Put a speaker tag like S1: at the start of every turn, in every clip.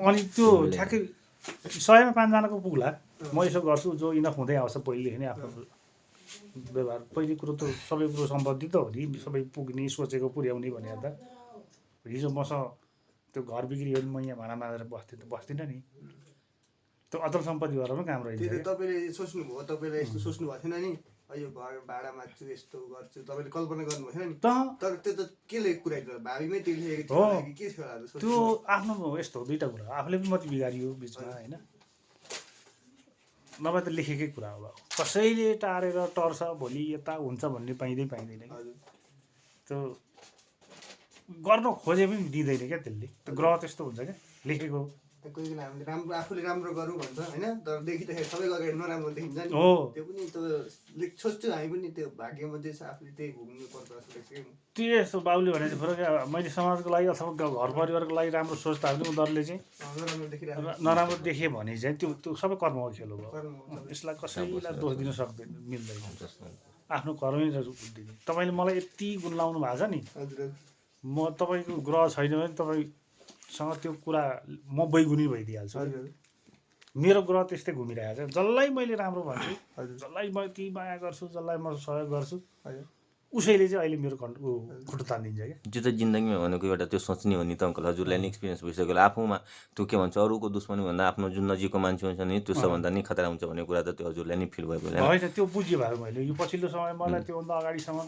S1: अनि त्यो ठ्याक्कै 100मा 5 जनाको पुग्ला म यसो गर्छु जो इनफ हुँदै आउँछ पहिलेदेखि नै आफ्नो व्यवहार पहिलो कुरो त सबै कुरो सम्बन्धित त हो नि सबै पुग्ने सोचेको पुर्याउने भनेर त हिजो मसँग त्यो घर बिक्री हो भने म यहाँ भाडा मागेर बस्दिनँ नि त्यो अचल सम्पत्ति भएर पनि काम
S2: त्यही
S1: रहन्छ
S2: त तपाईँले सोच्नुभयो तपाईँलाई यस्तो सोच्नु भएको थिएन नि यो घर भाडा माग्छु यस्तो गर्छु तपाईँले कल्पना गर्नुभएको थिएन नि
S1: त
S2: तर त्यो त केले कुराइदियो भाबीमै त्यो लेखेको
S1: हो
S2: थियो कि के थियो होला
S1: त्यो आफ्नो यस्तो हो दुईवटा कुरा आफूले पनि मति बिगारियो बिचमा होइन नभए त लेखेकै कुरा हो अब कसैले टारेर टर्छ भोलि यता हुन्छ भन्ने पाइँदैन कि
S2: हजुर
S1: त्यो गर्न खोजे पनि दिँदैन क्या त्यसले त्यो ग्रह त्यस्तो हुन्छ क्या लेखेको
S2: कोही बेला हामीले राम्रो आफूले राम्रो गरौँ भन्छ होइन तर देखिँदाखेरि सबैको अगाडि नराम्रो देखिन्छ नि
S1: हो
S2: त्यो पनि त्यो सोच्छु हामी पनि त्यो भाग्यमा जे छ आफूले त्यही भोग्नु पर्छ जस्तो लाग्छ कि
S1: त्यो यस्तो बाबुले भने चाहिँ फरक मैले समाजको लागि अथवा घर परिवारको लागि राम्रो सोच्दा पनि उनीहरूले चाहिँ
S2: नराम्रो देखिरहेको
S1: नराम्रो देखे भने चाहिँ त्यो सबै कर्मको खेल हो
S2: कर्म हो सबै।
S1: यसलाई कसैलाई दोष दिन सक्दैन मिल्दैन आफ्नो कर्मै दिने तपाईँले मलाई यति गुण लाउनु भएको छ नि
S2: हजुर हजुर
S1: म तपाईँको ग्रह छैन भने तपाईँसँग त्यो कुरा म बैगुनी भइदिइहाल्छु
S2: हजुर
S1: मेरो ग्रह त्यस्तै घुमिरहेको छ जसलाई मैले राम्रो भन्छु
S2: हजुर
S1: जसलाई म यति माया गर्छु जसलाई म सहयोग गर्छु
S2: हजुर
S1: उसैले चाहिँ अहिले मेरो खुट्टो तानिदिन्छ क्या
S3: त्यो त जिन्दगीमा भनेको एउटा त्यो सोच्ने हो नि त अङ्कल हजुरलाई नि एक्सपिरियन्स भइसक्यो आफूमा त्यो के भन्छ अरूको दुश्मनी भन्दा आफ्नो जुन नजिकको मान्छे हुन्छ नि त्यो सबभन्दा नि खतरा हुन्छ भन्ने कुरा त त्यो हजुरलाई नि फिल भएको होला
S1: होइन त्यो बुझ्यो भयो मैले यो पछिल्लो समय मलाई त्योभन्दा अगाडिसम्म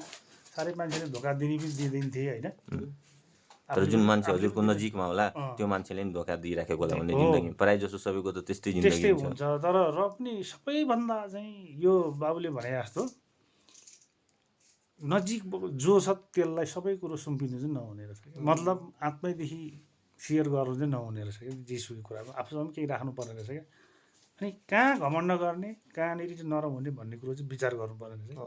S1: साह्रै मान्छेले धोका दिने पनि दिँदैन थिएँ होइन
S3: तर जुन मान्छे हजुरको नजिकमा होला त्यो मान्छेले नि धोका दिइराखेको होला भन्ने जिन्दगी प्रायः जसो सबैको त त्यस्तै जिन्दगी
S1: त्यस्तै
S3: हुन्छ
S1: हुन्छ तर र पनि सबैभन्दा चाहिँ यो बाबुले भने जस्तो नजिक जो छ त्यसलाई सबै कुरो सुम्पिनु चाहिँ नहुने रहेछ मतलब आत्मैदेखि सेयर गर्नु चाहिँ नहुने रहेछ क्या जेसुकै कुरामा आफूसँग केही राख्नु पर्ने रहेछ क्या अनि कहाँ घमण्ड गर्ने कहाँनिर चाहिँ नरम हुने भन्ने कुरो चाहिँ विचार गर्नुपर्ने रहेछ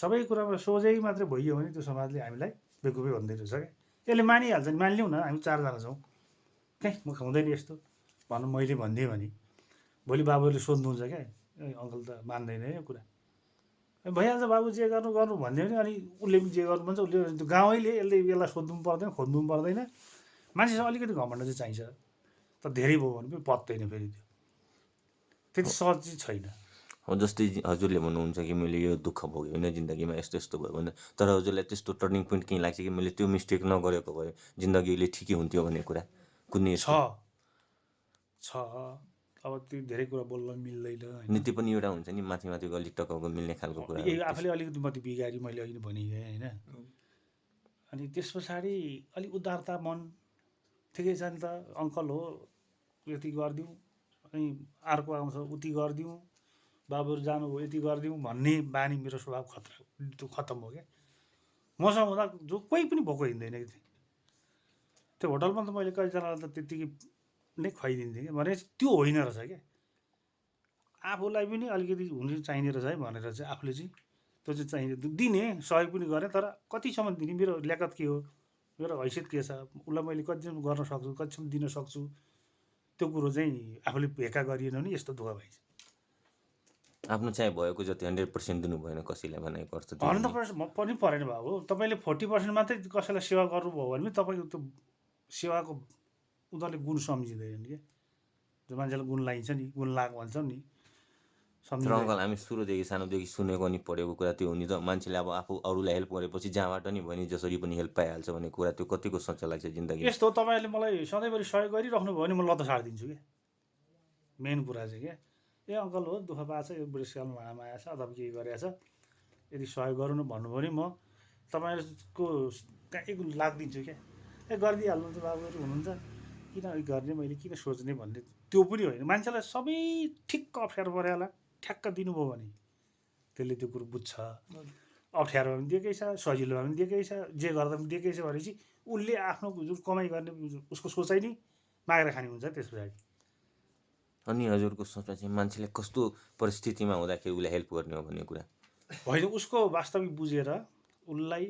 S1: सबै कुरामा सोझै मात्रै भइयो भने त्यो समाजले हामीलाई बेकुफै भन्दै रहेछ क्या यसले मानिहाल्छ नि मानिलिउँ न हामी 4 जना छौँ कहीँ म हुँदैन यस्तो भनौँ मैले भनिदिएँ भने भोलि बाबुले सोध्नुहुन्छ क्या ए अङ्कल त मान्दैन है यो कुरा भइहाल्छ बाबु जे गर्नु गर्नु भनिदियो भने अनि उसले पनि जे गर्नु भन्छ उसले गाउँैले यसलाई सोध्नु पनि पर्दैन खोज्नु पनि पर्दैन मान्छेसँग अलिकति घमण्ड चाहिँ चाहिन्छ तर धेरै भयो भने पनि पत्दैन फेरि त्यो त्यति सहज चाहिँ छैन
S3: हो जस्तै हजुरले भन्नुहुन्छ कि मैले यो दुःख भोगेँ होइन जिन्दगीमा यस्तो यस्तो भयो भने तर हजुरलाई त्यस्तो टर्निङ पोइन्ट केही लाग्छ कि मैले त्यो मिस्टेक नगरेको भए जिन्दगीले ठिकै हुन्थ्यो भन्ने कुरा कुनै
S1: छ अब त्यो धेरै कुरा बोल्न मिल्दैन
S3: अनि त्यो पनि एउटा हुन्छ नि माथि माथिको अलिक टक्काउको मिल्ने खालको कुरा
S1: आफूले अलिकति मात्रै बिगारी मैले अघि भनिगएँ होइन अनि त्यस पछाडि अलिक उदारता मन ठिकै छ नि त अङ्कल हो यति गरिदिउँ अनि अर्को आउँछ उति गरिदिउँ बाबुहरू जानुभयो यति गरिदिउँ भन्ने बानी मेरो स्वभाव त्यो खत्तम हो क्या मसँग हुँदा जो कोही पनि भोको हिँड्दैन कि त्यो होटलमा त मैले कतिजनालाई त त्यत्तिकै नै खुवाइदिन्थेँ क्या भने त्यो होइन रहेछ क्या आफूलाई पनि अलिकति हुनु चाहिने रहेछ है भनेर चाहिँ आफूले चाहिँ त्यो चाहिँ चाहिने दिने सहयोग पनि गरेँ तर कतिसम्म दिने मेरो ल्याकत के हो मेरो हैसियत के छ उसलाई मैले कतिसम्म गर्न सक्छु कतिसम्म दिन सक्छु त्यो कुरो चाहिँ आफूले भेका गरिएन भने यस्तो दुःख भइन्छ
S3: आफ्नो चाहिँ भएको जति 100% दिनु भएन कसैलाई भनेको अर्थ
S1: 100% पनि परेन बाबु तपाईँले 40% मात्रै कसैलाई सेवा गर्नुभयो भने पनि तपाईँको त्यो सेवाको उनीहरूले गुण सम्झिँदैन क्या जो मान्छेलाई गुण लाइन्छ नि गुण लाग भन्छ नि
S3: तर अङ्कल हामी सुरुदेखि सानोदेखि सुनेको नि पढेको कुरा त्यो हो नि त मान्छेले अब आफू अरूलाई हेल्प गरेपछि जहाँबाट नि भयो नि जसरी पनि हेल्प पाइहाल्छ भन्ने कुरा त्यो कतिको सच्चा लाग्छ जिन्दगी
S1: यस्तो तपाईँहरूले मलाई सधैँभरि सहयोग गरिराख्नु भयो भने म लत्त सारिदिन्छु क्या मेन कुरा चाहिँ क्या ए अङ्कल हो दुःख पाएको छ यो बुढेसकालमा भाडामा आएछ अथवा के गरेको छ यदि सहयोग गरौँ न भन्नुभयो भने म तपाईँहरूको एक लाग्दिन्छु क्या ए गरिदिइहाल्नु त बाबुहरू हुनुहुन्छ किन गर्ने मैले किन सोच्ने भन्ने त्यो पनि होइन मान्छेलाई सबै ठिक्क अप्ठ्यारो परेला ठ्याक्क दिनुभयो भने त्यसले त्यो कुरो बुझ्छ अप्ठ्यारोमा पनि दिएकै छ सजिलोमा पनि दिएकै छ जे गर्दा पनि दिएकै छ भनेपछि उसले आफ्नो जुन कमाइ गर्ने उसको सोचाइ नै मागेर खाने हुन्छ त्यस पछाडि
S3: अनि हजुरको सोचमा चाहिँ मान्छेले कस्तो परिस्थितिमा हुँदाखेरि उसलाई हेल्प गर्ने हो भन्ने कुरा
S1: होइन उसको वास्तविक बुझेर उसलाई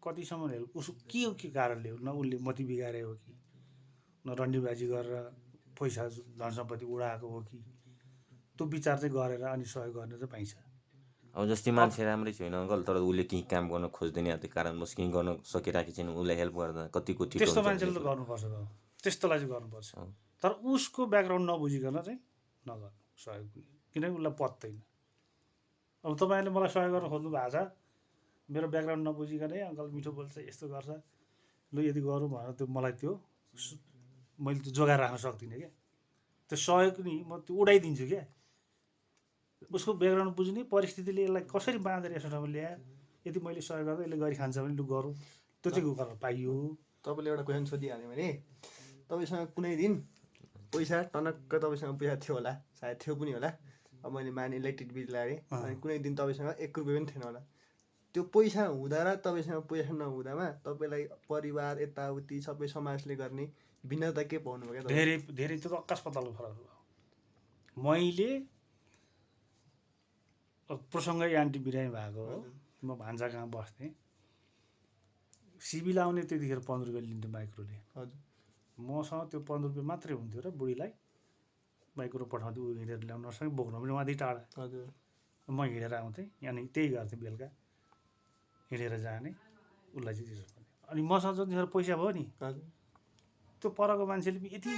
S1: कतिसम्म हेल्प उसको के कारणले हो न उसले मति बिगारे हो कि न रन्डीबाजी गरेर पैसा धन सम्पत्ति उडाएको हो कि त्यो विचार चाहिँ गरेर अनि सहयोग गर्ने चाहिँ पाइन्छ
S3: अब जस्तै मान्छे राम्रै छैन अङ्कल तर उसले केही काम गर्न खोज्दैन या त्यो कारणवश केही गर्न सकिरहेको छैन उसलाई हेल्प गर्दा कतिको ठिक
S1: त्यस्तो मान्छेले त गर्नुपर्छ त्यस्तोलाई चाहिँ गर्नुपर्छ। तर उसको ब्याकग्राउन्ड नबुझिकन चाहिँ नगर्नु सहयोग पनि, किनकि उसलाई पत्दैन। अब तपाईँहरूले मलाई सहयोग गर्न खोज्नु भएको छ, मेरो ब्याकग्राउन्ड नबुझिकन अङ्कल मिठो बोल्छ यस्तो गर्छ लु यदि गरौँ भनेर त्यो मलाई त्यो मैले त्यो जोगाएर राख्न सक्दिनँ क्या। त्यो सहयोग नि म त्यो उडाइदिन्छु क्या। उसको ब्याकग्राउन्ड बुझ्ने, परिस्थितिले यसलाई कसरी बाँधेर यस्तो ठाउँमा ल्याए, यदि मैले सहयोग गर्दा यसले गरी खान्छ भने लु गरौँ, त्यो चाहिँ गर्न पाइयो।
S2: तपाईँले एउटा क्वेसन सोधिहाल्यो भने तपाईँसँग कुनै दिन पैसा टनक्क तपाईँसँग पैसा थियो होला, सायद थियो पनि होला, अब मैले माने इलेक्ट्रिक बिल लागेँ अनि कुनै दिन तपाईँसँग 1 रुपियाँ पनि थिएन होला, त्यो पैसा हुँदा र तपाईँसँग पैसा नहुँदामा तपाईँलाई परिवार यताउति सबै समाजले गर्ने भिन्नता के पाउनुभयो क्या?
S1: धेरै धेरै त्यो त आकाश पातालको फरक हो। मैले प्रसङ्गै आन्टी बिरामी भएको हो, म भान्जा कहाँ बस्थेँ, सिबिल आउने त्यतिखेर 15 रुपियाँ लिन्थ्यो माइक्रोले।
S2: हजुर
S1: मसँग त्यो 15 रुपियाँ मात्रै हुन्थ्यो र बुढीलाई माइक्रो पठाउँथ्यो, ऊ हिँडेर ल्याउन नसके बोक्न पनि उहाँदेखि टाढा।
S2: हजुर
S1: म हिँडेर आउँथेँ, अनि त्यही गर्थेँ बेलुका हिँडेर जाने, उसलाई चाहिँ त्यसो भने। अनि मसँग जतिखेर पैसा भयो नि
S2: हजुर
S1: त्यो परको मान्छेले पनि यति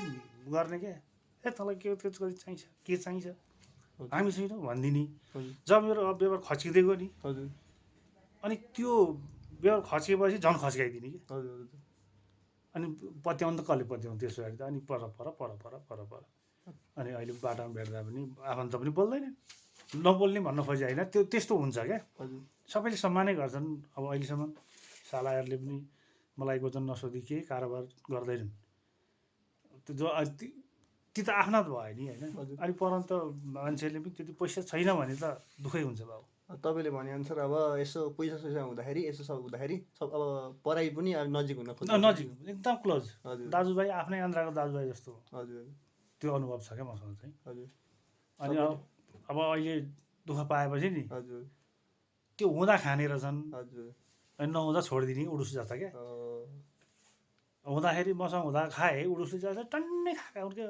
S1: गर्ने क्या, ए तँलाई के चाहिन्छ के चाहिन्छ हामी छैनौँ भनिदिने। जब मेरो व्यवहार खच्किँदै गयो नि,
S2: हजुर
S1: अनि त्यो व्यवहार खच्किएपछि झन् खच्काइदिने कि।
S2: हजुर
S1: अनि पत्याउनु त कसले पत्याउनु त्यसो गरी त, अनि पर अनि अहिले बाटोमा भेट्दा पनि आफन्त पनि बोल्दैन, नबोल्ने भन्न खोजे होइन, त्यो त्यस्तो हुन्छ क्या।
S2: हजुर
S1: सबैले सम्मानै गर्छन्। अब अहिलेसम्म सालाहरूले पनि मलाई गोजन नसोधी केही कारोबार गर्दैनन्, त्यो जो ती त आफ्ना त भयो नि होइन। अनि परन्त मान्छेले पनि त्यति पैसा छैन भने त दुःखै हुन्छ बाबु।
S2: तपाईँले भनेअनुसार अब यसो पैसा सैसा हुँदाखेरि यसो सब हुँदाखेरि सब अब पढाइ पनि अब नजिक हुन खोज्छ।
S1: नजिक एकदम क्लोज,
S2: हजुर
S1: दाजुभाइ आफ्नै आन्द्राको दाजुभाइ जस्तो
S2: हजुर
S1: त्यो अनुभव छ क्या मसँग चाहिँ।
S2: हजुर
S1: अनि अब अहिले दुःख पाएपछि नि
S2: हजुर
S1: त्यो हुँदा खाने रहेछन्,
S2: हजुर
S1: अनि नहुँदा छोडिदिने उडुस जस्ता क्या। हुँदाखेरि मसँग हुँदा खाएँ उडुसले जस्तो टन्नै खाएका हुन् क्या।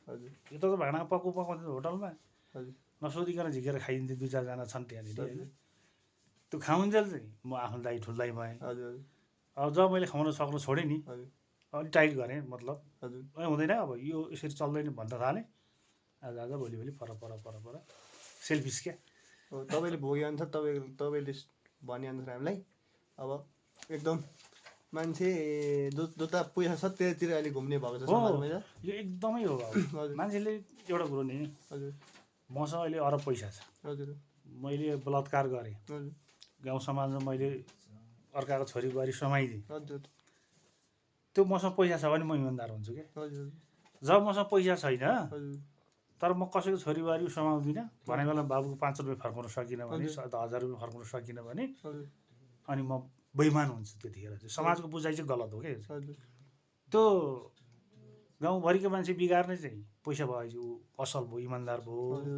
S2: हजुर
S1: यो त भाँडामा पकाउँथ्यो होटलमा,
S2: हजुर
S1: नसोधिकन झिकेर खाइदिन्थ्यो, 2-4 जना छन् त्यहाँनिर होइन। त्यो खाउन्जेल चाहिँ म आफ्नो दाइ ठुल्दाइ भएँ।
S2: हजुर
S1: अब जब मैले खुवाउन सक्नु छोडेँ नि,
S2: हजुर
S1: अलिक टाइट गरेँ, मतलब
S2: हजुर
S1: हुँदैन अब यो यसरी चल्दैन भन्न थालेँ। आज भोलि पर सेल्फिस क्या।
S2: तपाईँले भोगेअनुसार तपाईँले भनेअनुसार हामीलाई अब एकदम मान्छे जो त पैसा छ त्यतातिर अहिले घुम्ने भएको छ समाजमा।
S1: यो एकदमै हो अब मान्छेले एउटा कुरो नि,
S2: हजुर
S1: मसँग अहिले अरब पैसा छ,
S2: हजुर
S1: मैले बलात्कार गरेँ,
S2: हजुर
S1: गाउँ समाजमा मैले अर्काको छोरी बुहारी समाइदिएँ,
S2: हजुर
S1: त्यो मसँग पैसा छ भने म इमान्दार हुन्छु क्या।
S2: हजुर
S1: जब मसँग पैसा छैन
S2: हजुर
S1: तर म कसैको छोरी बुहारी समाउँदिनँ भने बेला बाबुको 5 रुपियाँ फर्काउन सकिनँ भने, 1000 रुपियाँ फर्काउन सकिनँ भने अनि म बेइमान हुन्छु। त्यतिखेर चाहिँ समाजको बुझाइ चाहिँ गलत हो क्या। त्यो गाउँभरिको मान्छे बिगार्ने चाहिँ पैसा भएपछि ऊ असल भयो, इमान्दार भयो।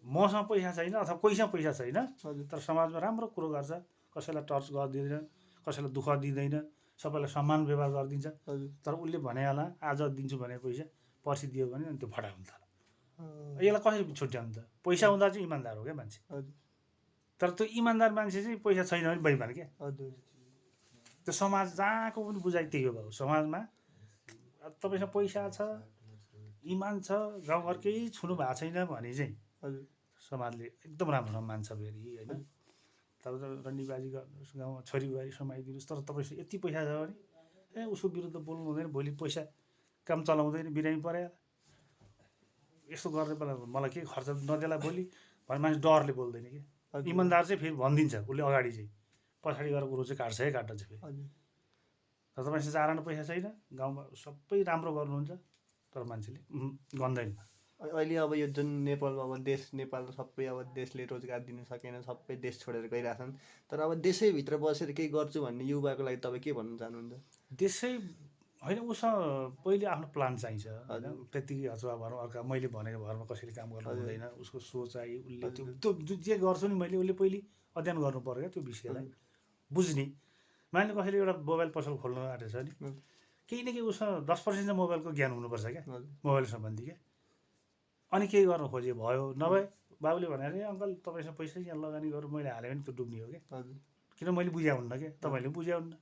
S1: मसँग पैसा छैन अथवा कोहीसँग पैसा छैन तर समाजमा राम्रो कुरो गर्छ, कसैलाई टर्च गरिदिँदैन, कसैलाई दुःख दिँदैन, सबैलाई सम्मान व्यवहार गरिदिन्छ। तर उसले भने होला आज दिन्छु भने पैसा पर्सि दियो भने अनि त्यो फटाक हुन्छ। यसलाई कसरी छुट्याउनु त? पैसा हुँदा चाहिँ इमान्दार हो क्या मान्छे। तर त्यो इमान्दार मान्छे चाहिँ पैसा छैन भने बेइमान क्या। त्यो समाज जहाँको पनि बुझाइ त्यही हो बाबु। समाजमा तपाईँसँग पैसा छ, इमान छ, गाउँघर केही छुनु भएको छैन भने चाहिँ समाजले एकदम राम्रोसँग मान्छ फेरि होइन। तर रन्डीबाजी गर्नुहोस्, गाउँमा छोरी बुहारी समाइदिनुहोस्, तर तपाईँसँग यति पैसा छ भने ए उसको विरुद्ध बोल्नु हुँदैन, भोलि पैसा काम चलाउँदैन, बिरामी पऱ्यो यस्तो गर्ने बेला मलाई केही खर्च नदेला भोलि भने मान्छे डरले बोल्दैन कि। इमान्दार चाहिँ फेरि भनिदिन्छ उसले अगाडि चाहिँ, पछाडि गएर कुरो चाहिँ काट्छ है काट्छ फेरि। तर तपाईँसँग 4 आना पैसा छैन, गाउँमा सबै राम्रो गर्नुहुन्छ तर मान्छेले गन्दैन।
S2: अहिले अब यो जुन नेपालमा अब देश नेपाल सबै अब देशले रोजगार दिन सकेन, सबै देश छोडेर गइरहेछन्। तर अब देशैभित्र बसेर केही गर्छु भन्ने युवाको लागि तपाईँ के भन्न चाहनुहुन्छ?
S1: देशै होइन, उसँग पहिले आफ्नो प्लान चाहिन्छ होइन। त्यतिकै हचुवा भरौँ अर्का मैले भनेको भरमा कसैले काम गर्नु हुँदैन। उसको सोचाइ उसले त्यो जे गर्छु नि मैले उसले पहिले अध्ययन गर्नु पर्यो क्या त्यो विषयलाई बुझ्ने। मानिले कसैले एउटा मोबाइल पसल खोल्नु आँटेको छ नि, केही न केही उसँग 10% मोबाइलको ज्ञान हुनुपर्छ क्या, मोबाइल सम्बन्धी क्या। अनि केही गर्नु खोजे भयो, नभए बाबुले भने अरे अङ्कल तपाईँसँग पैसा यहाँ लगानी गरौँ मैले हालेँ भने त्यो डुब्ने हो क्या। किन मैले बुझाउन्न क्या, तपाईँहरूले बुझाउन्न।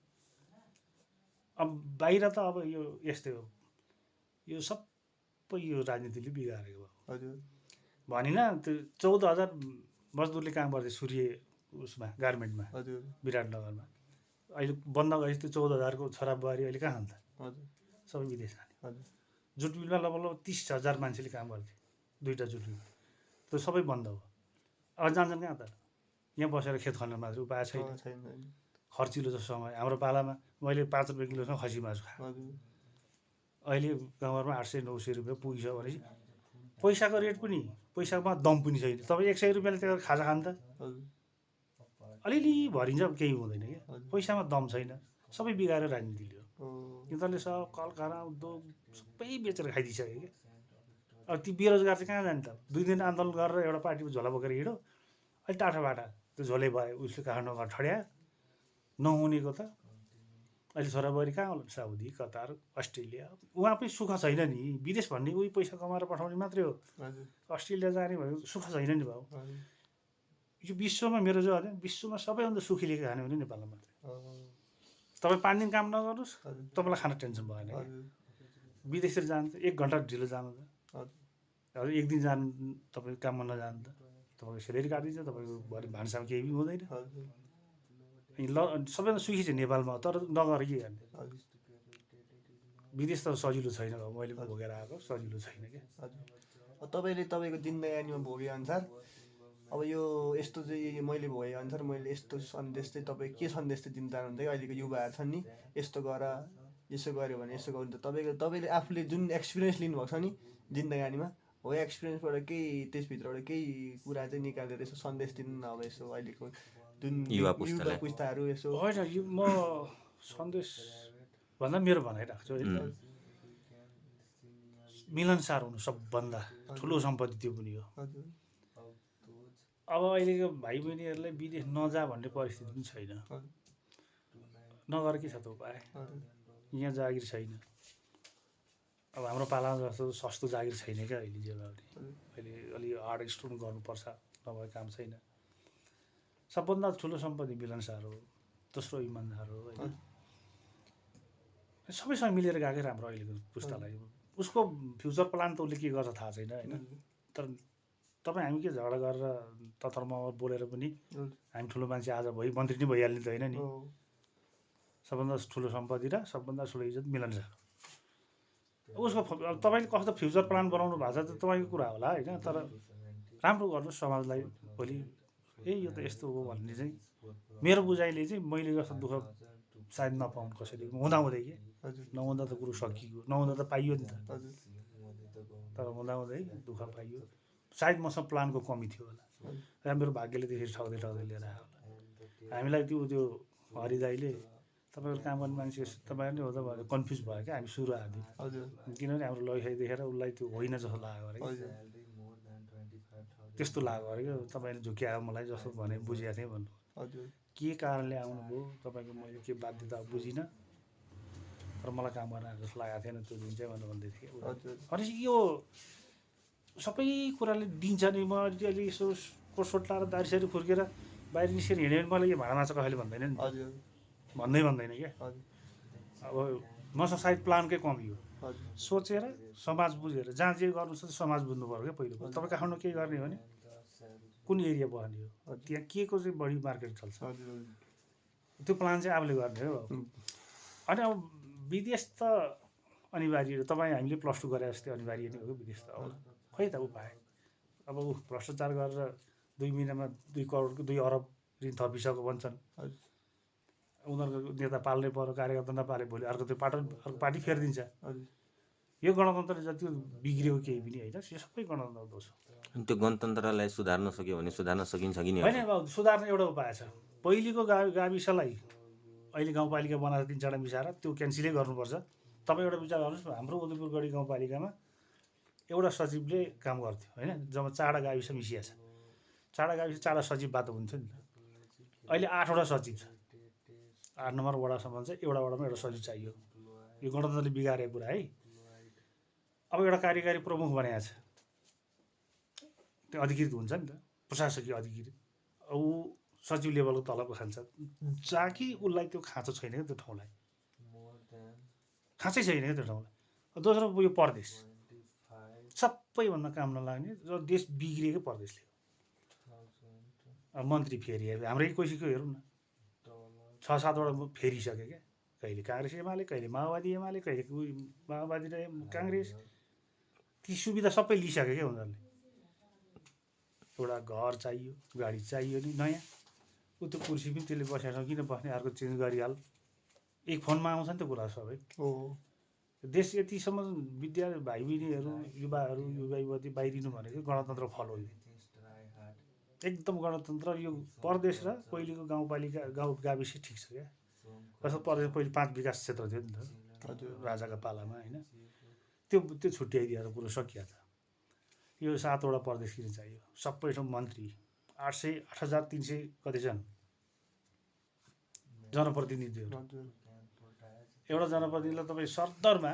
S1: अब बाहिर त अब यो यस्तै हो, यो सबै यो राजनीतिले बिगारेको भयो
S2: हजुर
S1: भनिन त्यो 14,000 मजदुरले काम गर्थे सूर्य उसमा गार्मेन्टमा
S2: हजुर
S1: विराटनगरमा अहिले बन्द गरेपछि त्यो 14,000 को छोरा बुहारी अहिले कहाँ छन् त
S2: हजुर
S1: सबै विदेश जाने
S2: हजुर
S1: जुट मिलमा लगभग 30,000 मान्छेले काम गर्थे दुईवटा जुट मिल त्यो सबै बन्द हो अब जान्छन् कहाँ त यहाँ बसेर खेत खन्न मात्र उपाय छैन
S2: छैन
S1: खर्चिलो छ समय हाम्रो पालामा मैले 5 रुपियाँ किलोसँग खसी मासु खाएँ
S2: हजुर
S1: अहिले गाउँघरमा 800-900 रुपियाँ पुगिसक्यो भनेपछि पैसाको रेट पनि पैसामा दम पनि छैन तपाईँ 100 रुपियाँले त्यो खाजा खानु त
S2: हजुर
S1: अलिअलि भरिन्छ केही हुँदैन क्या
S2: हजुर
S1: पैसामा दम छैन सबै बिगारेर राजनीतिले हो
S2: ओ
S1: यिनीहरूले सब कलकारखाना उद्योग सबै बेचेर खाइदिइसक्यो क्या अब ती बेरोजगार चाहिँ कहाँ जाने त 2 दिन आन्दोलन गरेर एउटा पार्टीको झोला बोकेर हिँड्यो अहिले टाढाबाटा त्यो झोले भयो उसले काठमाडौँमा ठड्या नहुनेको त अहिले छोराबुहारी कहाँ होला साउदी कतार अस्ट्रेलिया उहाँ पनि सुख छैन नि विदेश भन्ने उही पैसा कमाएर पठाउने मात्रै हो
S2: हजुर
S1: अस्ट्रेलिया जाने भयो सुख छैन नि भाउ
S2: हजुर
S1: यो विश्वमा मेरो जो होइन विश्वमा सबैभन्दा सुखीले खाने भने नेपालमा मात्रै
S2: हजुर
S1: तपाईँ 5 दिन काम नगर्नुहोस्
S2: हजुर
S1: तपाईँलाई खाना टेन्सन भएन क्या विदेशतिर जानु त 1 घन्टा ढिलो जानु त
S2: हजुर
S1: 1 दिन जानु तपाईँ काममा नजानु त तपाईँको सेलेरी काटिन्छ तपाईँको भरे भान्सामा केही पनि हुँदैन
S2: हजुर
S1: अनि सबैभन्दा सुखी चाहिँ नेपालमा हो तर नगर के गर्ने
S2: हजुर
S1: विदेश त सजिलो छैन अब मैले भोगेर आएको सजिलो छैन क्या
S2: हजुर तपाईँले तपाईँको जिन्दगानीमा भोगे अनुसार अब यो यस्तो चाहिँ मैले भोगे अनुसार मैले यस्तो सन्देश चाहिँ तपाईँ के सन्देश चाहिँ दिन चाहनुहुन्छ कि अहिलेको युवाहरू छन् नि यस्तो गर यसो गऱ्यो भने यसो गर्नु त तपाईँले आफूले जुन एक्सपिरियन्स लिनुभएको छ नि जिन्दगानीमा हो एक्सपिरियन्सबाट केही त्यसभित्रबाट केही कुरा चाहिँ निकालेर यसो सन्देश दिनु न अब यसो अहिलेको जुन
S3: युवा
S2: युवा पुस्ताहरू यसो
S1: होइन यो म सन्देश भन्दा मेरो भनाइ राख्छु होइन मिलनसार हुनु सबभन्दा ठुलो सम्पत्ति त्यो पनि हो
S2: हजुर
S1: अब अहिलेको भाइ बहिनीहरूलाई विदेश नजा भन्ने परिस्थिति पनि छैन
S2: हजुर
S1: नगर के छ त उपाय
S2: हजुर
S1: यहाँ जागिर छैन अब हाम्रो पालामा जस्तो सस्तो जागिर छैन क्या अहिले जे भए पनि अहिले अलि हार्ड स्टोन गर्नुपर्छ नभए काम छैन सबभन्दा ठुलो सम्पत्ति मिलनसार हो दोस्रो इमान्दार हो होइन सबैसँग मिलेर गएकै राम्रो अहिलेको पुस्तालाई उसको फ्युचर प्लान त उसले के गर्छ थाहा छैन होइन तर तपाईँ हामी के झगडा गरेर तथरमा बोलेर पनि हामी ठुलो मान्छे आज भइ मन्त्री नै भइहाल्ने त होइन नि सबभन्दा ठुलो सम्पत्ति र सबभन्दा ठुलो इज्जत मिलनसार उसको अब तपाईँले कस्तो फ्युचर प्लान बनाउनु भएको छ त तपाईँको कुरा होला होइन तर राम्रो गर्नुहोस् समाजलाई भोलि ए यो त यस्तो हो भन्ने चाहिँ मेरो बुझाइले चाहिँ मैले जस्तो दुःख सायद नपाउनु कसैले हुँदाहुँदै के नहुँदा त कुरो सकियो नहुँदा त पाइयो नि त तर हुँदाहुँदै दुःख पाइयो सायद मसँग प्लानको कमी थियो होला र मेरो भाग्यले त्यसरी ठग्दै ठग्दै लिएर आयो होला हामीलाई त्यो हरिदाईले तपाईँको काम गर्ने मान्छे तपाईँहरूले हो त भनेर कन्फ्युज भयो क्या हामी सुरु हाल्थ्यौँ किनभने हाम्रो लैखाइ देखेर उसलाई त्यो होइन जस्तो लाग्यो अरे त्यस्तो लाग्यो अरे क्या तपाईँले झुक्यायो मलाई जस्तो भने बुझेको थिएँ भन्नु के कारणले आउनुभयो तपाईँको मैले के बाध्यता बुझिनँ तर मलाई काम गर्न जस्तो लागेको थिएन त्यो दिन चाहिँ भनेर भन्दै थिएँ भनेपछि यो सबै कुराले दिन्छ नि म अहिले यसो कोसोट लाएर दारीसारी फुर्केर बाहिर निस्केर हिँड्यो भने मलाई यो भाँडा माछा कहिले भन्दैन नि भन्दैन क्या अब मसँग सायद प्लानकै कमी हो सोचेर समाज बुझेर जहाँ जे गर्नु छ समाज बुझ्नु पऱ्यो क्या पहिलो तपाईँ काठमाडौँ के गर्ने हो भने कुन एरिया बस्ने हो त्यहाँ के को चाहिँ बढी मार्केट चल्छ त्यो प्लान चाहिँ आफूले गर्ने हो अनि अब विदेश त अनिवार्य तपाईँ हामीले +2 गरे जस्तै अनिवार्य नै हो विदेश त अब खै त उपाय अब भ्रष्टाचार गरेर 2 महिनामा 2 करोडको 2 अरब ऋण थपिसक्यो भन्छन् उनीहरूको नेता पाल्नै पर्यो कार्यकर्ता नपाले भोलि अर्को पार्टी फेरिदिन्छ यो गणतन्त्र जति बिग्रियो केही पनि होइन यो सबै गणतन्त्र दोष हो
S3: त्यो गणतन्त्रलाई सुधार्न सक्यो भने सुधार्न सकिन्छ कि
S1: होइन अब सुधार्ने एउटा उपाय छ पहिलेको गाविसलाई अहिले गाउँपालिका बनाएर 3-4 मिसाएर त्यो क्यान्सलै गर्नुपर्छ तपाईँ एउटा विचार गर्नुहोस् हाम्रो उदयपुरगढी गाउँपालिकामा एउटा सचिवले काम गर्थ्यो होइन जब 4वटा गाविस मिसिया छ 4वटा गाविस 4वटा सचिव बाटो हुन्थ्यो नि त अहिले 8वटा सचिव छ 8 नम्बर वडासम्म चाहिँ एउटा वडामा एउटा सचिव चाहियो यो गणतन्त्रले बिगारेको कुरा है अब एउटा कार्यकारी प्रमुख बनाएको छ त्यो अधिकृत हुन्छ नि त प्रशासकीय अधिकृत ऊ सचिव लेभलको तलबको खान्छ जहाँ कि उसलाई त्यो खाँचो छैन क्या त्यो ठाउँलाई खाँचै छैन क्या त्यो ठाउँलाई दोस्रो यो परदेश सबैभन्दा काम नलाग्ने र देश बिग्रिएकै परदेशले अब मन्त्री फेरि हाम्रै कोसीको हेरौँ न 6-7वटा फेरिसक्यो क्या कहिले काङ्ग्रेस एमाले कहिले माओवादी एमाले कहिले माओवादी र काङ्ग्रेस ती सुविधा सबै लिइसक्यो क्या उनीहरूले एउटा घर चाहियो गाडी चाहियो नि नयाँ ऊ त्यो कुर्सी पनि त्यसले बसेर किन बस्ने अर्को चेन्ज गरिहाल एक फोनमा आउँछ नि त कुरा सबै देश यतिसम्म भाइ बहिनीहरू युवा युवती बाहिरिनु भनेको गणतन्त्र फल हो एकदम गणतन्त्र यो परदेश र पहिलेको गाउँपालिका गाउँ गाविस ठिक छ क्या कस्तो परदेश पहिले 5 विकास क्षेत्र थियो नि त राजाका पालामा होइन त्यो छुट्याइदिएर कुरो सकिया छ यो 7वटा प्रदेश किन चाहियो सबै ठाउँ मन्त्री 8,300 कति छन् जनप्रतिनिधिहरू एउटा जनप्रतिनिधिलाई तपाईँ सरदरमा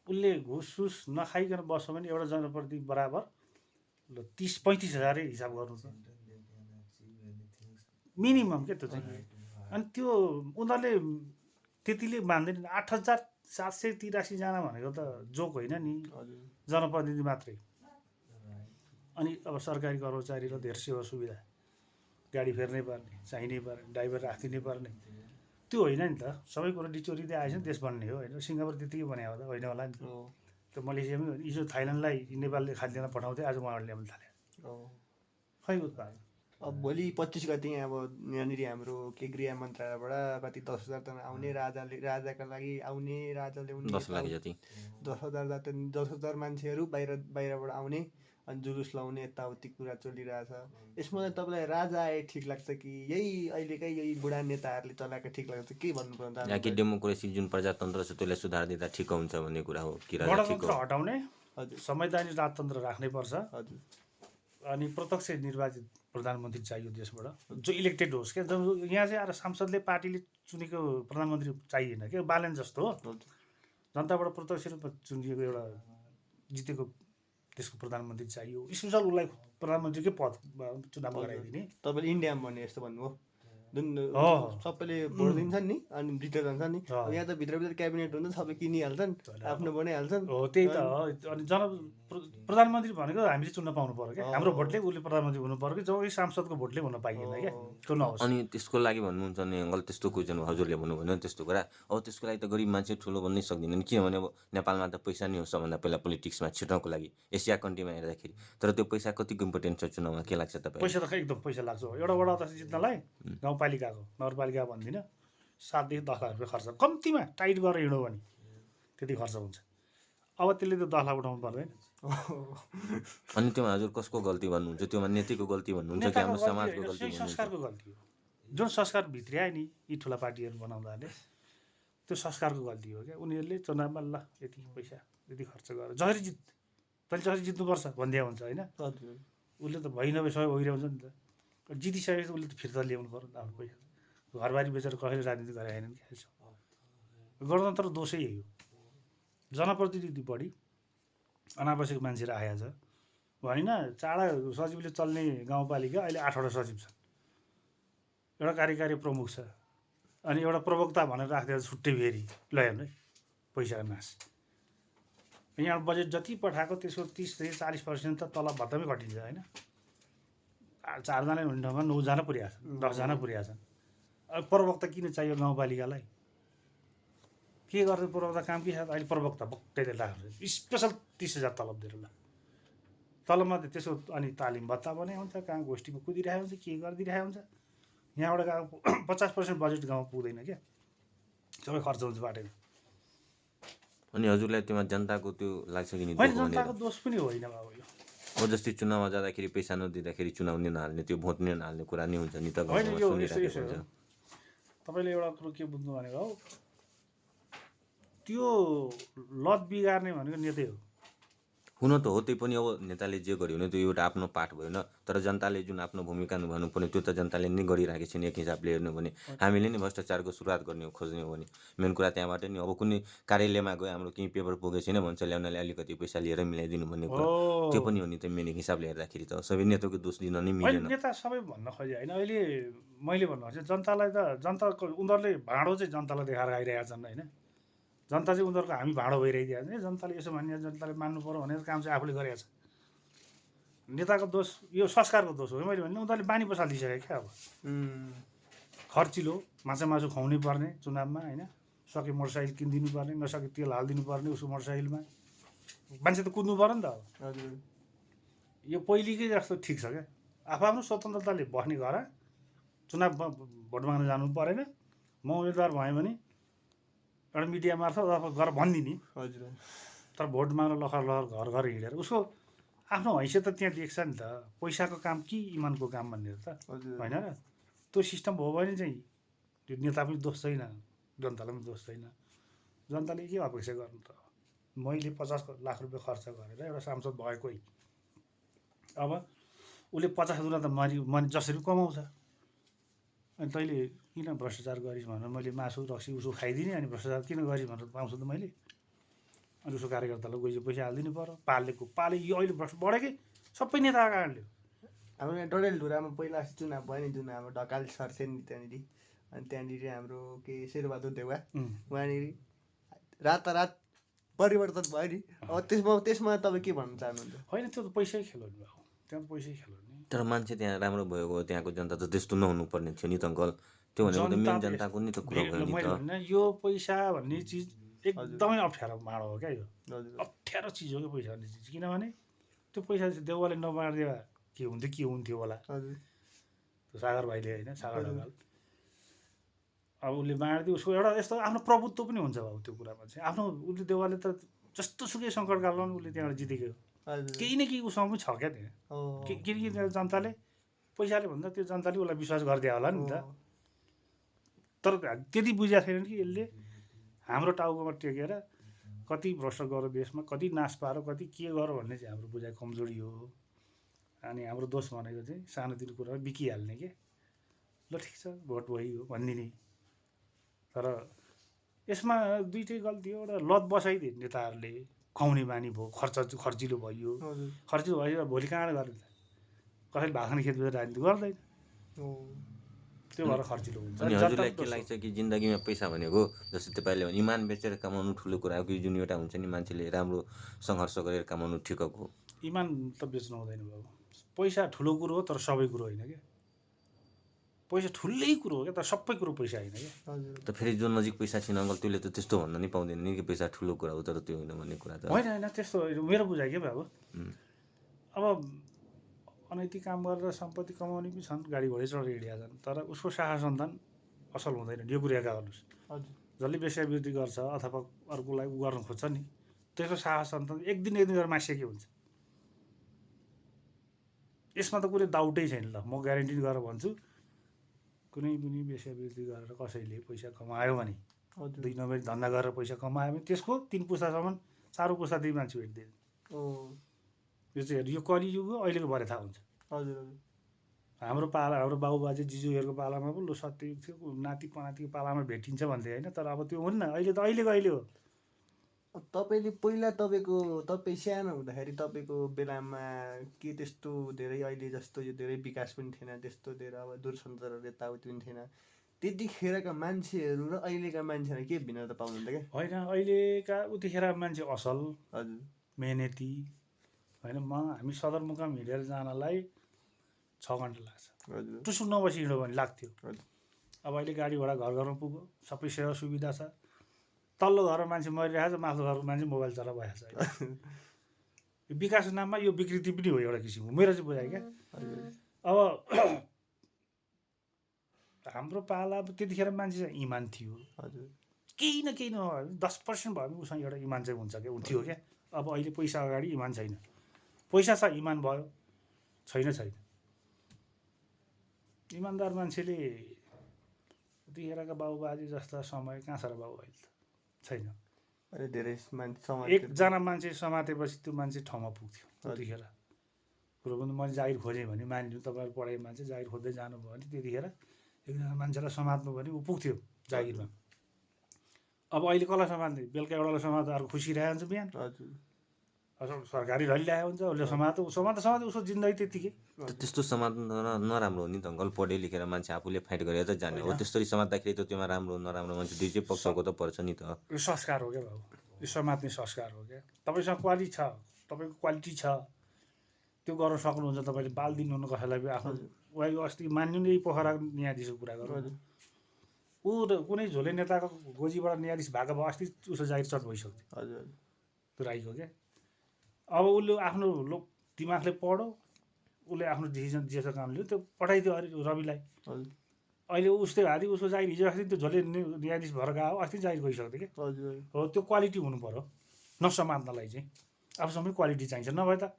S1: उसले घुससुस नखाइकन बस्छ भने एउटा जनप्रतिनिधि बराबर 30-35 हजारै हिसाब गर्नु त मिनिमम के त्यो चाहिँ अनि त्यो उनीहरूले त्यतिले मान्दैन 8,783 जना भनेको त जोक होइन नि जनप्रतिनिधि मात्रै अनि अब सरकारी कर्मचारी र धेरै सेवा सुविधा गाडी फेर्नै पर्ने चाहिनै पर्ने ड्राइभर राखिदिनै पर्ने त्यो होइन नि त सबै कुरो डिचोरिँदै आएछ नि देश बन्ने हो होइन सिङ्गापुर त्यतिकै बनायो त होइन होला नि त त्यो मलेसियामै हिजो थाइल्यान्डलाई नेपालले खाद्यान्न पठाउँथ्यो आज उहाँहरूले ल्याउनु थाल्यो खै उत्पादन
S2: अब भोलि 25 गति अब यहाँनिर हाम्रो के गृह मन्त्रालयबाट कति 10,000 जना आउने राजाका लागि आउने राजा ल्याउने
S3: 10 लाख जति
S2: 10,000 मान्छेहरू बाहिरबाट आउने अनि जुलुस लाउने यताउति कुरा चलिरहेछ यसमा चाहिँ तपाईँलाई राजा आए ठिक लाग्छ कि यही अहिलेकै यही बुढा नेताहरूले चलाएको ठिक लाग्छ के भन्नुपर्छ
S3: यहाँ कि डेमोक्रेसी जुन प्रजातन्त्र छ त्यसलाई सुधार दिँदा ठिक हुन्छ भन्ने कुरा हो कि राजा ठिक हो
S1: हटाउने
S2: हजुर
S1: संवैधानिक राजतन्त्र राख्नै पर्छ
S2: हजुर
S1: अनि प्रत्यक्ष निर्वाचित प्रधानमन्त्री चाहियो देशबाट जो इलेक्टेड होस् क्या यहाँ चाहिँ आएर सांसदले पार्टीले चुनेको प्रधानमन्त्री चाहिएन क्या बालेन जस्तो हो जनताबाट प्रत्यक्ष रूपमा चुनिएको एउटा जितेको देशको प्रधानमन्त्री चाहियो स्पेसल उसलाई प्रधानमन्त्रीकै पद चुनाव गराइदिने
S2: तपाईँले इन्डियामा भन्ने यस्तो भन्नुभयो जुन सबैले भोट दिन्छन् नि अनि जितेर जान्छन् नि यहाँ त भित्र क्याबिनेट हुन्छ सबै किनिहाल्छन् आफ्नो बनाइहाल्छन्
S1: हो त्यही त हो अनि प्रधानमन्त्री भनेको हामीले चुन्न पाउनु पर्यो क्या हाम्रो भोटले उसले प्रधानमन्त्री हुनु पर्यो कि जब सांसदको भोटले हुन पाइएन क्या त्यो नहोस्
S3: अनि त्यसको लागि भन्नुहुन्छ नि अङ्कल त्यस्तो क्वेसन हजुरले भन्नुभयो त्यस्तो कुरा अब त्यसको लागि त गरिब मान्छे ठुलो भन्नै सक्दिनन् किनभने अब नेपालमा त पैसा नै हो सबभन्दा पहिला पोलिटिक्समा छिर्नको लागि एसिया कन्ट्रीमा हेर्दाखेरि तर त्यो पैसा कतिको इम्पोर्टेन्ट छ चुनावमा के लाग्छ तपाईँ
S1: पैसा त एकदम पैसा लाग्छ एउटा वडा अध्यक्ष जित्नलाई गाउँपालिकाको नगरपालिका भन्दिनँ 7 देखि 10 लाख रुपियाँ खर्च कम्तीमा टाइट गरेर हिँड्यो भने त्यति खर्च हुन्छ अब त्यसले त 10 लाख उठाउनु पर्दैन
S3: अनि त्यो हजुर कसको गल्ती भन्नुहुन्छ त्यो नेताको गल्ती भन्नुहुन्छ कि हाम्रो समाजको गल्ती भन्नुहुन्छ
S1: संस्कारको गल्ती हो जुन संस्कार भित्र्यायो नि यी ठुला पार्टीहरू बनाउँदाले त्यो संस्कारको गल्ती हो क्या उनीहरूले चुनावमा ल यति पैसा यति खर्च गरेर जसरी तैँले जसरी जित्नुपर्छ भन्दिया हुन्छ होइन उसले त भइ नभए सबै भइरहन्छ नि त जितिसकेपछि उसले त फिर्ता ल्याउनु पर्यो नि त आफ्नो पैसा घरबारी बेचेर कसैले राजनीति गरे होइन नि गणतन्त्र दोषै यही हो जनप्रतिनिधि बढी अनावश्यक मान्छे राखेको छ होइन चाडा सचिवले चल्ने गाउँपालिका अहिले 8वटा सचिव छन् एउटा कार्यकारी प्रमुख छ अनि एउटा प्रवक्ता भनेर राखिदिएर छुट्टै फेरि ल्याउनु है पैसाको नाश यहाँ बजेट जति पठाएको त्यसको 30-40% त तलब भत्तामै घटिन्छ होइन 4 जना हुने ठाउँमा 9 जना पुर्याएको छन् 10 जना पुर्याएको छन् अब प्रवक्ता किन चाहियो गाउँपालिकालाई के गर्छ प्रवक्ता काम के छ अहिले प्रवक्ता पक्कैले लाग्छ स्पेसल 30,000 तलब दिएर ल तलबमा त्यसो अनि तालिम भत्ता बनाइ हुन्छ कहाँ गोष्ठीमा कुदिरहेको हुन्छ के गरिदिरहेको हुन्छ यहाँबाट गाउँ 50% बजेट गाउँ पुग्दैन क्या सबै खर्च हुन्छ बाटोमा
S3: अनि हजुरलाई त्यसमा जनताको त्यो लाग्छ कि नि
S1: जनताको दोष पनि होइन बाबु यो
S3: अब जस्तै चुनावमा जाँदाखेरि पैसा नदिँदाखेरि चुनाव नै नहाल्ने त्यो भोट नै नहाल्ने कुरा नै हुन्छ नि त
S1: तपाईँले एउटा कुरो के बुझ्नु भनेको हो त्यो लत बिगार्ने भनेको नेतै हो
S3: हुन त हो त्यही पनि अब नेताले जे गर्यो भने त्यो एउटा आफ्नो पाठ भयो न तर जनताले जुन आफ्नो भूमिका निभाउनु पर्ने त्यो त जनताले नै गरिरहेको छैन एक हिसाबले हेर्नु भने हामीले नै भ्रष्टाचारको सुरुवात गर्ने हो खोज्ने हो भने मेन कुरा त्यहाँबाट नि अब कुनै कार्यालयमा गयो हाम्रो केही पेपर पुगेको छैन भन्छ ल्याउनले अलिकति पैसा लिएर मिलाइदिनु भन्ने कुरा त्यो पनि हो नि त मेन हिसाबले हेर्दाखेरि त सबै नेताको दोष दिन नै मिलेन
S1: नेता सबै भन्न खोजे होइन अहिले मैले भन्नु चाहिँ जनतालाई त जनताको उनीहरूले भाँडो चाहिँ जनतालाई देखाएर आइरहेका छन् होइन जनता चाहिँ उनीहरूको हामी भाँडो भइरहेको छ। जनताले यसो भन्ने जनताले मान्नु पर्यो भनेर काम चाहिँ आफूले गरेको छ। नेताको दोष यो संस्कारको दोष हो मैले भन्ने उनीहरूले बानी बसालिसकेको क्या। अब खर्चिलो माछा मासु खुवाउनै पर्ने चुनावमा होइन, सके मोटरसाइकल किनिदिनु पर्ने, नसके तेल हालिदिनु पर्ने उसको मोटरसाइकलमा, मान्छे त कुद्नु पऱ्यो नि त। अब यो पहिलेकै जस्तो ठिक छ क्या। आफ्नो स्वतन्त्रताले बस्ने घर चुनाव भोट माग्न जानु परेन। म उम्मेदवार भएँ भने एउटा मिडिया मार्फत अथवा गएर भनिदिने, तर भोट माग्न लखर घर घर हिँडेर उसको आफ्नो हैसियत त त्यहाँ देख्छ नि त। पैसाको काम कि इमानको काम भनेर त होइन र। त्यो सिस्टम भयो भने चाहिँ त्यो नेता पनि दोष छैन, जनतालाई पनि दोष छैन। जनताले के अपेक्षा गर्नु त। मैले 50 लाख रुपियाँ खर्च गरेर एउटा सांसद भएकै, अब उसले 50 गुणा त मनी जसरी कमाउँछ। अनि तैँले किन भ्रष्टाचार गरिस् भनेर मैले मासु रक्सी उसो खाइदिने, अनि भ्रष्टाचार किन गरिस् भनेर पाउँछु त मैले। अनि उसको कार्यकर्तालाई गइसके पैसा हालिदिनु पऱ्यो। पाले यो अहिले भ्रष्ट बढेकै सबै नेताको कारणले।
S2: हाम्रो यहाँ डडेलधुरामा पहिला चुनाव भयो नि, जुन हाम्रो ढकाल सर थियो नि त्यहाँनिर, अनि त्यहाँनिर हाम्रो के शेरबहादुर देउवा उहाँनिर रातारात परिवर्तन भयो नि। अब त्यसमा तपाईँ के भन्न चाहनुहुन्छ?
S1: होइन त्यो त पैसै खेल हो नि बाबु, त्यहाँ त पैसै खेल हो नि।
S3: तर मान्छे त्यहाँ राम्रो भएको हो, त्यहाँको जनता त त्यस्तो नहुनु पर्ने थियो नि त अङ्कल। त्यो भनेको त मेन जनताको नि त कुरा भयो नि त।
S1: यो पैसा भन्ने चिज एकदमै अप्ठ्यारो माड हो क्या। यो अप्ठ्यारो चिज हो क्या पैसा भन्ने चिज। किनभने त्यो पैसा देउवाले नबाँडिदिए के हुन्थ्यो होला। त्यो सागर भाइले होइन, सागर ढकाल अब उसले बाँडिदियो, उसको एउटा यस्तो आफ्नो प्रभुत्व पनि हुन्छ बाबु त्यो कुरामा चाहिँ। आफ्नो उसले देउवाले त जस्तो सुकै सङ्कटकालमा पनि उसले त्यहाँबाट जितेको केही न केही उसँग पनि छ क्या त्यहाँ। किनकि जनताले पैसाले भन्दा त्यो जनताले उसलाई विश्वास गरिदियो होला नि त। तर त्यति बुझेको छैन कि यसले हाम्रो टाउकोमा टेकेर कति भ्रष्ट गऱ्यो देशमा, कति नाश पारो, कति के गर्यो भन्ने चाहिँ हाम्रो बुझाइ कमजोरी हो। अनि हाम्रो दोष भनेको चाहिँ सानोतिनो कुरा बिकिहाल्ने के, ल ठिक छ भोट भइयो भनिदिने। तर यसमा दुइटै गल्ती हो। एउटा लत बसाइदिए नेताहरूले, खुवाउने बानी भयो, खर्चिलो भयो। खर्चिलो भयो भोलि कहाँबाट गर्ने त? कसैले भाग खाने खेतमा राजनीति गर्दैन, त्यो भएर खर्चिलो हुन्छ।
S3: अनि हजुरलाई के लाग्छ कि जिन्दगीमा पैसा भनेको जस्तै तपाईँले भने इमान बेचेर कमाउनु ठुलो कुरा हो कि जुन एउटा हुन्छ नि मान्छेले राम्रो सङ्घर्ष गरेर कमाउनु ठिकको हो?
S1: इमान त बेच्नु हुँदैन बाबु। पैसा ठुलो कुरो हो तर सबै कुरो होइन क्या। पैसा ठुलै कुरो हो क्या तर सबै कुरो पैसा होइन क्या।
S3: त फेरि जो नजिक पैसा छैन अङ्कल त्यसले त त्यस्तो भन्न नि पाउँदैन नि कि पैसा ठुलो कुरा हो तर त्यो होइन भन्ने कुरा त
S1: होइन। त्यस्तो मेरो बुझाइ के बाबु। अब अनैतिक काम गरेर सम्पत्ति कमाउने पनि छन्, गाडी घोडा चढेर हिँडेका छन्, तर उसको शाखा सन्तान असल हुँदैन। यो कुरा याद गर्नुहोस्। जसले वेश्यावृत्ति गर्छ अथवा अर्कोलाई उ गर्न खोज्छ नि, त्यसको शाखा सन्तान एक दिन गरेर मासिएकै हुन्छ। यसमा त कुनै डाउटै छैन। ल म ग्यारेन्टी गरेर भन्छु, कुनै पनि वेश्यावृत्ति गरेर कसैले पैसा कमायो भने, 2 नम्बरी धन्दा गरेर पैसा कमायो भने त्यसको 3 पुस्तासम्म 4 पुस्तादेखि मान्छे भेट्दैन। यो चाहिँ यो कलियुग हो, अहिलेको भरे थाहा हुन्छ। हाम्रो पाला, हाम्रो बाबुबाजे जिजुहरूको पालामा पनि लो सत्ययुग थियो, नाति पनातिको पालामा भेटिन्छ भन्थे होइन। तर अब त्यो हुन्न, अहिले त अहिलेको अहिले हो।
S2: तपाईँले पहिला तपाईँ सानो हुँदाखेरि तपाईँको बेलामा के त्यस्तो धेरै अहिले जस्तो यो धेरै विकास पनि थिएन, त्यस्तो धेरै अब दूरसञ्चारहरू यताउति पनि थिएन। त्यतिखेरका मान्छेहरू र अहिलेका मान्छेहरू के भिन्नता पाउनुहुन्छ क्या?
S1: होइन, अहिलेका उतिखेर मान्छे असल, मेहनती होइन। हामी सदरमुकाम हिँडेर जानलाई 6 घन्टा लाग्छ। टुसुक नबसी हिँड्यो भने लाग्थ्यो। अब अहिले गाडी घोडा घर घरमा पुग्यो, सबै सेवा सुविधा छ। तल्लो घरमा मान्छे मरिरहेको छ, माथिल्लो घरको मान्छे मोबाइल चलाएर भइहाल्छ। यो विकासको नाममा यो विकृति पनि हो एउटा किसिमको, मेरो चाहिँ बुझाइ क्या। अब हाम्रो पाला त्यतिखेर मान्छे चाहिँ इमान थियो। केही न केही न 10% भयो भने उसँग एउटा इमान चाहिँ हुन्छ क्या, थियो क्या। अब अहिले पैसा अगाडि इमान छैन। पैसा छ इमान भयो छैन। इमान्दार मान्छेले त्यतिखेरका बाबुबाजे जस्ता समय कहाँ छ र बाबु? अहिले त छैन।
S2: धेरै मान्छे
S1: एकजना मान्छे समातेपछि त्यो मान्छे ठाउँमा पुग्थ्यो। त्यतिखेर कुरो पनि मैले जागिर खोजेँ भने मानिलिनु तपाईँहरू पढाइ मान्छे जागिर खोज्दै जानुभयो भने त्यतिखेर एकजना मान्छेलाई समात्नु भने ऊ पुग्थ्यो जागिरमा। अब अहिले कसलाई समात्ने? बेलुका एउटालाई समात्दा अर्को खुसी रहेको हुन्छ बिहान। सरकारी झैँ ल्याएको हुन्छ उसले समाज उसको जिन्दगी त्यतिकै
S3: त्यस्तो समात्न नराम्रो हो नि त अङ्कल। पढे लेखेर मान्छे आफूले फाइट गरेर त जाने हो। त्यसरी समात्दाखेरि त त्यसमा राम्रो नराम्रो मान्छे दुई चाहिँ पक्षको त पर्छ नि त।
S1: यो संस्कार हो क्या बाबु, यो समात्ने संस्कार हो क्या। तपाईँसँग क्वालिटी छ, तपाईँको क्वालिटी छ, त्यो गर्न सक्नुहुन्छ। तपाईँले बाल दिनुहुन्न कसैलाई पनि। आफ्नो उहाँको अस्ति मान्नु नि पोखरा न्यायाधीशको कुरा गर्नु, ऊ कुनै झोले नेताको गोजीबाट न्यायाधीश भएको भए अस्ति उसो जागिर चट भइसक्थ्यो।
S2: हजुर
S1: त्यो राईको क्या। अब उसले आफ्नो दिमागले पढ्यो, उसले आफ्नो डिसिजन जे छ काम लियो, त्यो पठाइदियो अरे रविलाई। अहिले उस्तै हादी उसको जागिर हिजो अस्ति त्यो झोले न्यायाधीश भएर गयो, अस्ति जागिर गइसक्थ्यो क्या। हो त्यो क्वालिटी हुनु पऱ्यो नसमात्नलाई चाहिँ। आफूसँग पनि क्वालिटी चाहिन्छ, नभए त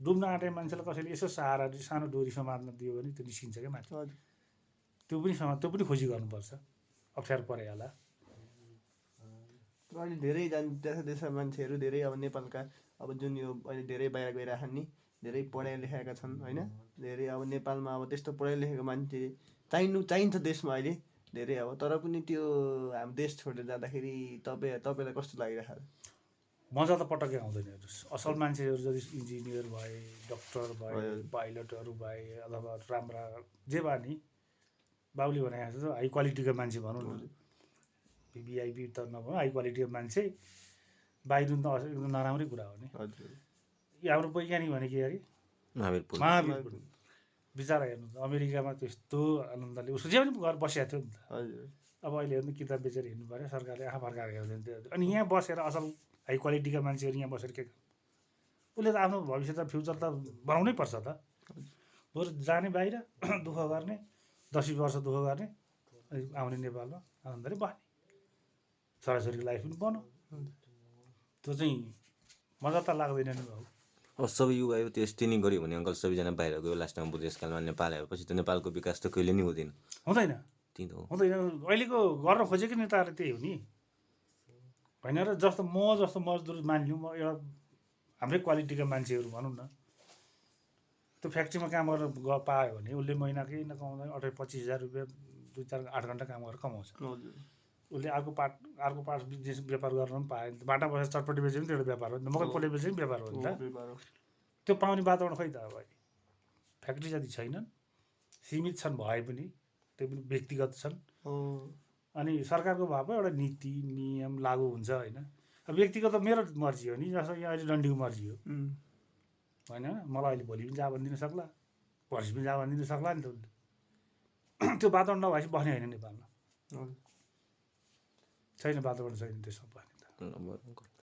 S1: डुब्न आँटेको मान्छेलाई कसैले यसो सहारा सानो डोरी समात्न दियो भने त्यो निस्किन्छ क्या माथि। त्यो पनि खोजी गर्नुपर्छ, अप्ठ्यारो परिहाल्ला।
S2: अहिले धेरै देश देशका मान्छेहरू धेरै अब नेपालका अब जुन यो अहिले धेरै बाहिर गइरहेछन् नि, धेरै पढाइ लेखाएका छन् होइन। धेरै अब नेपालमा अब त्यस्तो पढाइ लेखेको मान्छे चाहिन्छ देशमा अहिले धेरै अब। तर पनि त्यो हाम्रो देश छोडेर जाँदाखेरि तपाईँलाई कस्तो लागिरहेको?
S1: मजा त पटक्कै आउँदैन। असल मान्छेहरू जति इन्जिनियर भए, डक्टर भए, पाइलटहरू भए, अथवा राम्रा जे भए नि बाबुले भनेको जस्तो हाई क्वालिटीको मान्छे भनौँ न, भिआइपी त नभनौँ, हाई क्वालिटीको मान्छे बाहिर त एकदम नराम्रै कुरा हो नि। यो हाम्रो वैज्ञानिक भने के अरे महावीर विचार हेर्नु त अमेरिकामा त्यस्तो आनन्दले उसको जे पनि घर बसेको थियो नि त। अब अहिले हेर्नु किताब बेचेर हिँड्नु पऱ्यो, सरकारले आँखा फर्काएर हेर्दैन त्यो। अनि यहाँ बसेर असल हाई क्वालिटीका मान्छेहरू यहाँ बसेर के उसले त आफ्नो भविष्य त फ्युचर त बनाउनै पर्छ त। बरु जाने बाहिर दुःख गर्ने, 10 वर्ष दुःख गर्ने, आउने नेपालमा आनन्दले बस्ने, छोराछोरीको लाइफ पनि बनाऊ। त्यो चाहिँ मजा त लाग्दैन नि बाबु।
S3: अब सबै युवा यो त्यस्तै नै गऱ्यो भने अङ्कल सबैजना बाहिर गयो, लास्टमा बुढेसकालमा नेपाल आएपछि त नेपालको विकास त कहिले नै हुँदैन।
S1: हुँदैन
S3: त्यही त हो।
S1: अहिलेको गर्न खोजेको नेताहरू त्यही हो नि होइन र। जस्तो मजदुर मानिलिउँ, म एउटा हाम्रै क्वालिटीका मान्छेहरू भनौँ न, त्यो फ्याक्ट्रीमा काम गरेर पायो भने उसले महिना केही नकमाउँदा 28-25 हजार रुपियाँ 2-4-8 घन्टा काम गरेर कमाउँछ। उसले अर्को पार्ट बिजनेस व्यापार गर्न पनि पायो। बाटा बसेर चटपटी बेचे पनि त्यो एउटा व्यापार हो नि त, मकै पोले बेचे पनि व्यापार हो नि त। त्यो पाउने वातावरण खोइ त अब अहिले फ्याक्ट्री जति छैनन्, सीमित छन् भए पनि त्यो पनि व्यक्तिगत छन्। अनि सरकारको भए पो एउटा नीति नियम लागु हुन्छ होइन। अब व्यक्तिगत त मेरो मर्जी हो नि, जस्तो यहाँ अहिले डन्डीको मर्जी हो होइन। मलाई अहिले भोलि पनि जा भनिदिनु सक्ला, पर्सि पनि जा भनिदिनु सक्ला नि त उसले। त्यो वातावरण नभएपछि बस्ने होइन नेपालमा, छैन वातावरण छैन त्यसमा बस्ने त।